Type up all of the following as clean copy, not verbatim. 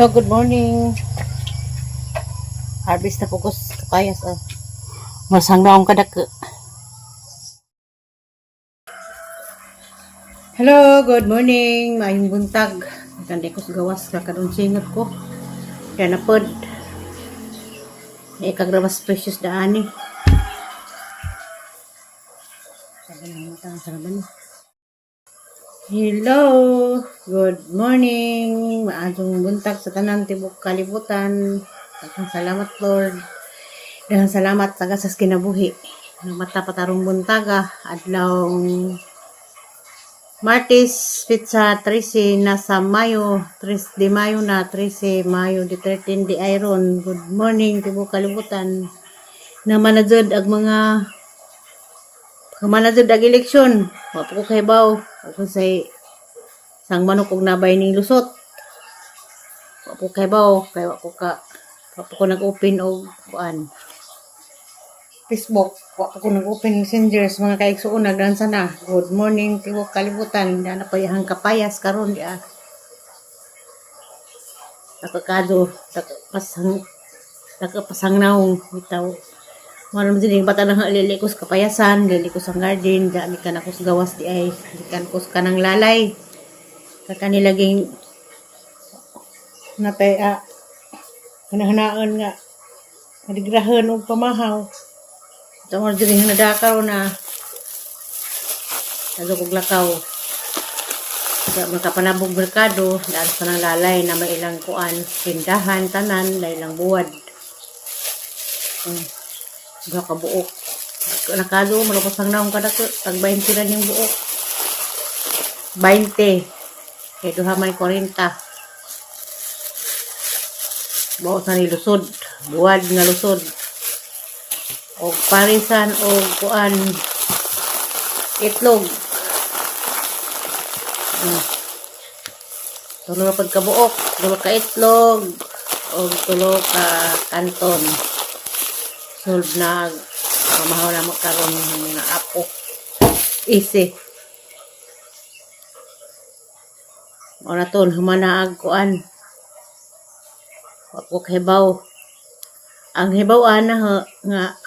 Hello, good morning. Harvest na po ko sa kapayas. Oh. Masang naong kadako. Hello, good morning. Maayong buntag. Kandi ko sa gawas kakaroon singot ko. Kaya na pod. Ikagrabas precious daani. Sabi ng mata sa laban. Hello, good morning. Maayong buntag sa tanan tibok kalibutan. Daghang salamat, Lord. Daghang salamat sa gasas kinabuhi. Mata patarong buntaga adlaw Martes, petsa 13 na sa Mayo, 3 de Mayo na, 13 Mayo de 13 de Iron. Good morning tibok kalibutan. Naman na jud ang mga Kamana jud ang eleksyon. Wa pa ko kahibaw. O kung say sang manok og nabay ning lusot. Wa ko kahibaw kay wa pa ko nag-open og kuan. Facebook, wa pa ko nag-open Messenger sa mga kaigsuon nagdansa na. Good morning tibuok kalibutan. Dana pa yahang kapayas karon di ah. Nakakado, nakapasang nakapasang naong bitaw. Maram din yung bata nang lili ko sa kapayasan, lili ko sa garden, dami ka na ko sa gawas di ay, di kan ko sa kanang lalay. Kakanilaging natay a hanahanaan nga madigrahan og pamahaw. Tungod diri nga nadakaw na adto kog lakaw. Sa makapanabog merkado, daan sa nang lalay na may ilang kuan, tindahan, tanan, na ilang buwad. Duha ka buok. Nakado, malupos ang naong kadako, tag 20 ra ning buok. 20. Kay duha man 40. Buot na ni lusod. Buwad nga lusod. Og parisan og kuan itlog. Tulo ra pud ka buok, tulo ka itlog og tulo ka kanton. Solve na pamahaw na mo karon mga apo. Easy. Mao na to, humana ag kuan. Wa ko kahibaw. Ang hibaw ana ha, nga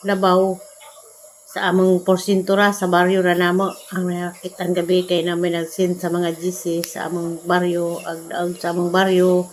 labaw sa among porsyento ra sa baryo ra namo ang nakit-an gabi kay namin nag-send sa mga GC sa among baryo ag daog sa among baryo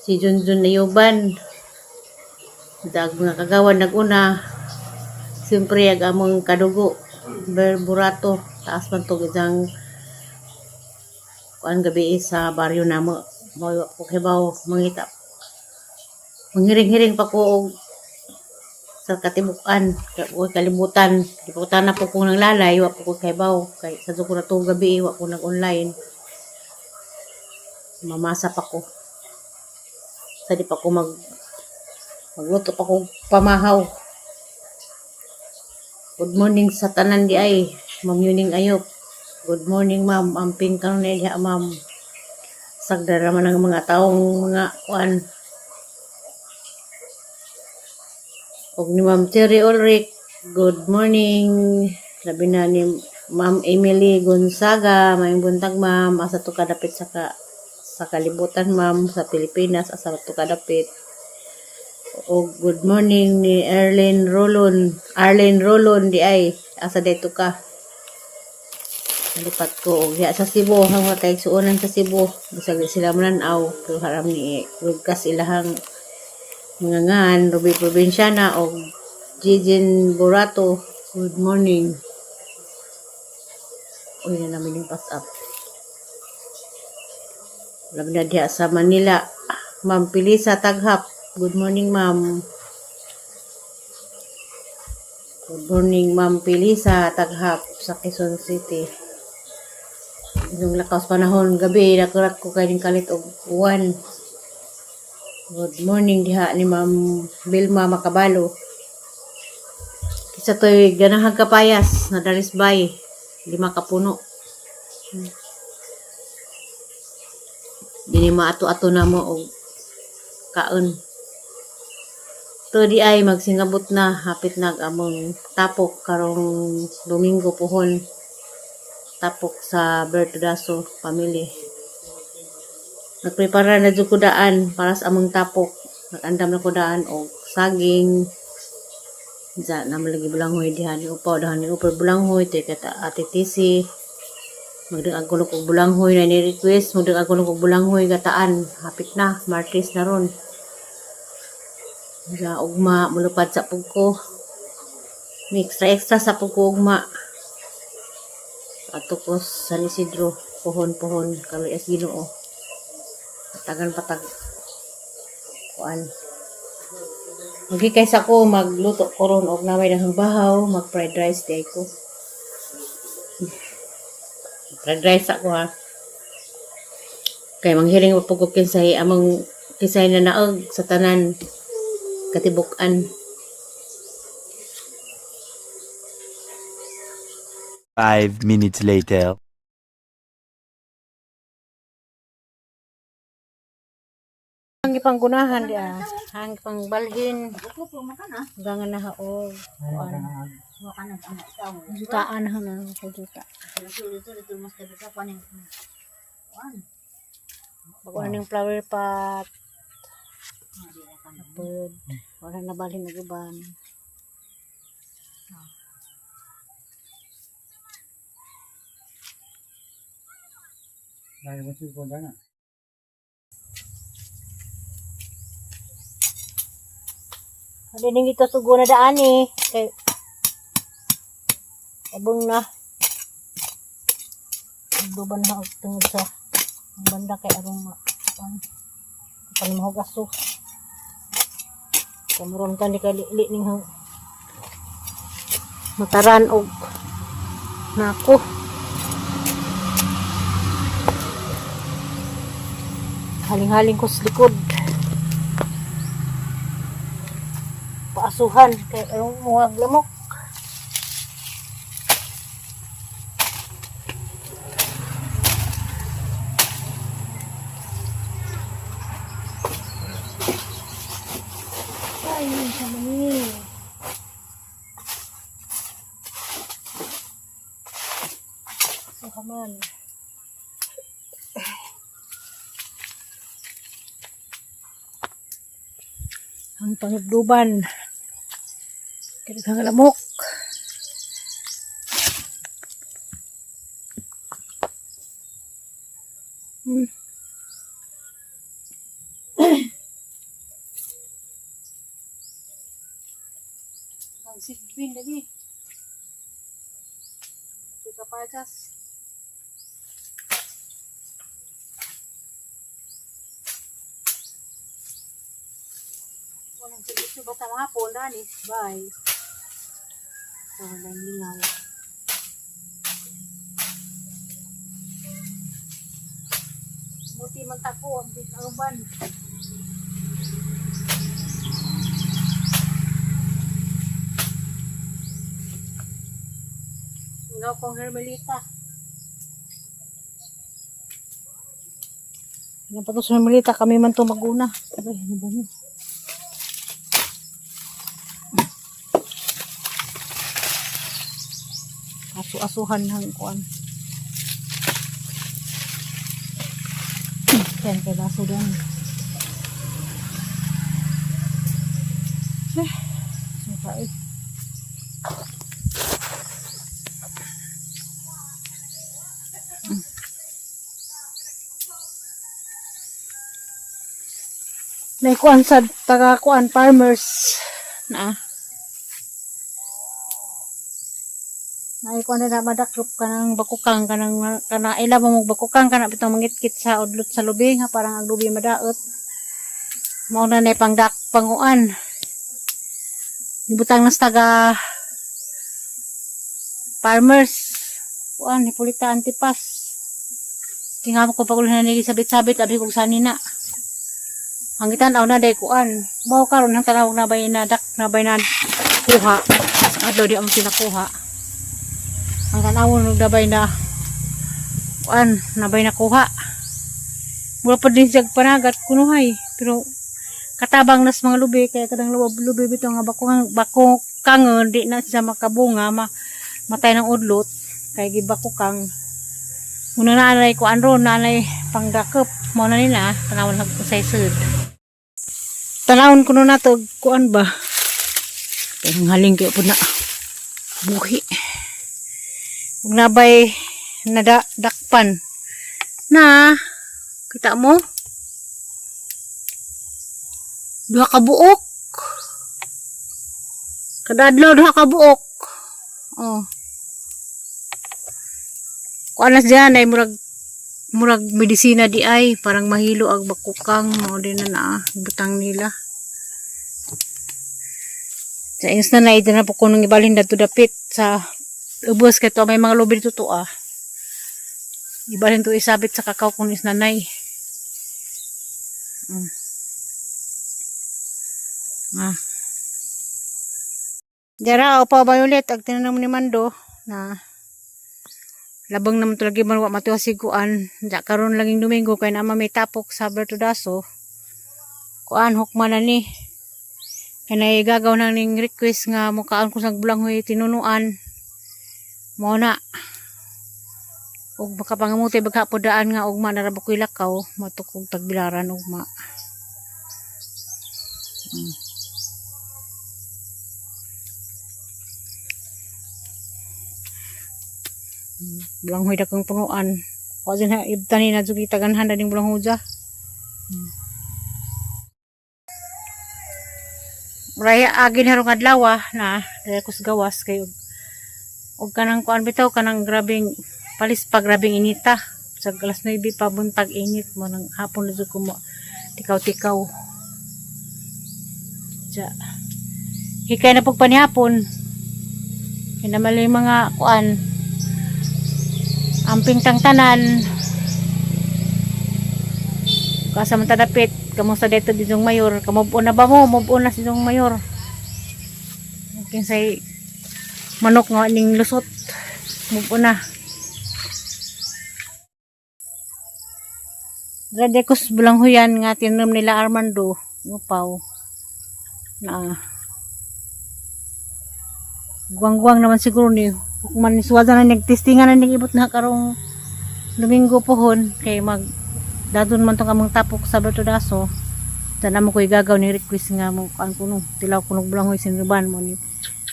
si Junjun Nayuban dag mga kagawan naguna siyempre ag among kadugo Ber Burato taas man tog isang kuan gabi sa baryo namo mo ko hibaw mangita manghiring-hiring pa ko og sa katibukan o kalibutan di pa ko na po kung nanglalay wa po ko kahibaw kay sa ko na tuong gabi wa ko nag online mamasa pa ko sa di pa ko magluto pa ko pamahaw. Good morning sa tanan di ay Ma'am Yuning Ayop. Good morning, ma'am. Amping karon na diha, ma'am. Sagda raman ang mga taong mga kuan og ni Ma'am Cherry Ulrich. Good morning. Labi na ni Ma'am Emily Gonzaga. Maayong buntag, ma'am. Asa to kadapit sa kalibutan, ma'am, sa Pilipinas asa to kadapit? O good morning ni Erlene Rolon. Arlene Rolon di ay asa dito ka? Nalipat ko og diha sa Cebu ang mga kaigsuonan sa Cebu bisag di sila mananaw pero haram ni broadcast ilahang mga ngan Ruby Provinciana og Jijin Burato. Good morning. Uy na namin yung pass up. Labi na diha sa Manila. Ma'am Pilisa Taghap. Good morning, ma'am. Good morning, Ma'am Pilisa Taghap sa Quezon City. Yung lakas panahon gabi nakurat ko kay ning kalit og uwan. Good morning diha ni Ma'am Vilma Makabalo. Kisa to'y ganahag kapayas na dalis bay lima ka puno. Dini maato-ato na mo og kaon. To di ay magsingabot na hapit nag among tapok karong Domingo puhon tapok sa Bertodaso family. Nagprepara na jud ko daan para sa among tapok. Nag-andam na ko daan og saging. Sa naman lagi bulanghoy diha ni upaw diha ni upaw bulanghoy te kata Ate Tisi. Magdagag ko og bulanghoy na ni request, magdagag ko og bulanghoy gataan. Hapit na, Martes na ron. Sa ugma mulupad sa pugko. May extra extra sa pugko ugma. Ato ko San Isidro, pohon-pohon kami as Ginoo. Tagan patag kuan. Magikay sa ko magluto ko ron og namay dahang bahaw, mag fried rice di ko. Fried rice ako ha. Kay manghiling pa ko kinsay among kinsay na naog sa tanan katibuk-an. 5 minutes later. Ang ipanggunahan di ah. Ang pangbalhin. Gangan na haog. Kuan. Jutaan na na ko juta. Bago na yung flower pot. Apod. Wala na balhin na guban. Halining ito sugo na daan eh. Kay abong na. Duban na og tungod sa ang banda kay arong ma pan pan mahugaso. Kamuron ka ni kalili ning hang mataran og nako. Haling-haling ko sa likod. Paasuhan kay arong muwag lamok. Ay, sa mani. So, kaman. Ang pangibduban. Kaya lamok. Ang sigbin lagi. Tika pajas. Walang servisyo basta mga hapon, Dani. Bye. So, walang lingaw. Muti man tako ang big uban. Lingaw kong Hermelita. Ano pa to sa Hermelita? Kami man to maguna. Aray, ano ba yun? Asu-asuhan ng kuan. Yan, kay baso doon. Eh, suka eh. May kuan sa taga kuan farmers na. Nay kuan na madakop kanang bakukang kanang kana ila mo bakukang kana bitong mangitkit sa udlot sa lubi nga parang ang lubi madaot. Mao na nay pangdak panguan. Ibutang nas taga farmers. Kuan Hipolita Antipas. Tingamo ko pagulhan ni sabit-sabit abi kog sanina. Ang gitan-aw na day kuan. Mao karon ang tanawag na bay na dak na bay na kuha. Sa adlaw di among pinakuha. Ang tanawon og dabay na kuan nabay nakuha. Mura pa din siya panagat kunuhay pero katabang nas mga lubi kaya kadang lubi bitaw nga bako bako kangon di na siya makabunga ma, matay ng udlot kay gibako kang una na anay kuan ron nanay pangdakop. Mao na nila, tanawon lang ko sa isud. Tanawon kuno nato kuan ba. Pero haling kayo po na buhi. Ug nabay nada dakpan. Na kita mo? Duha ka buok. Kada adlaw duha ka buok. Oh. Kuan na siya ay murag murag medisina di ay parang mahilo ang bakukang mao din na naa butang nila. Sa ings na na na po kunong ibalhin dato dapit sa ubos kay to may mga lubi dito to ah. Ibalhin to isabit sa kakao kung is nanay. Ah. Dara o pa violet ag tinanom ni Mando na labang naman talaga man wa matuwa siguan. Ja karon laging Domingo kay na may tapok sa Bertodaso. Kuan hukman na ni. Kay naigagaw na ning request nga mukaon ko sa bulanghoy tinunuan. Mao na. Ug makapangamuti bagha po daan nga ugma na ra ba ko'y lakaw matukog tagbilaran ugma. Bulanghoy dakong punuan. Wa din ha ibtani na jud taganhan na ning bulanghoy. Raya agin harong adlaw ah, na daya ko sa gawas kay og kanang kuan bitaw kanang grabing palis pa grabing inita sa alas 9 pa buntag init mo nang hapon na jud ko mo tikaw-tikaw. Ja. Hikay na pagpanihapon. Kaya naman yung mga kuan amping tangtanan kasa man tadapit kamusta dito di Dong Mayor, kamove on na ba mo, move on na si Dong Mayor, kinsay manok nga ning lusot, move on na. Radekos bulanghuyan nga tinom nila Armando ngupaw na guwang-guwang naman siguro ni man ni suwada na nagtestingan na ning ibot na karong Domingo pohon kay mag dadon man tong among tapok sa Bertodaso. Sana mo ko igagaw ni request nga mo kuan kuno tilaw kuno bulanghoy sinuban mo ni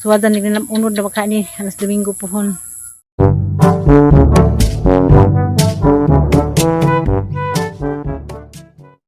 suwada ni unod na baka ni alas Domingo pohon.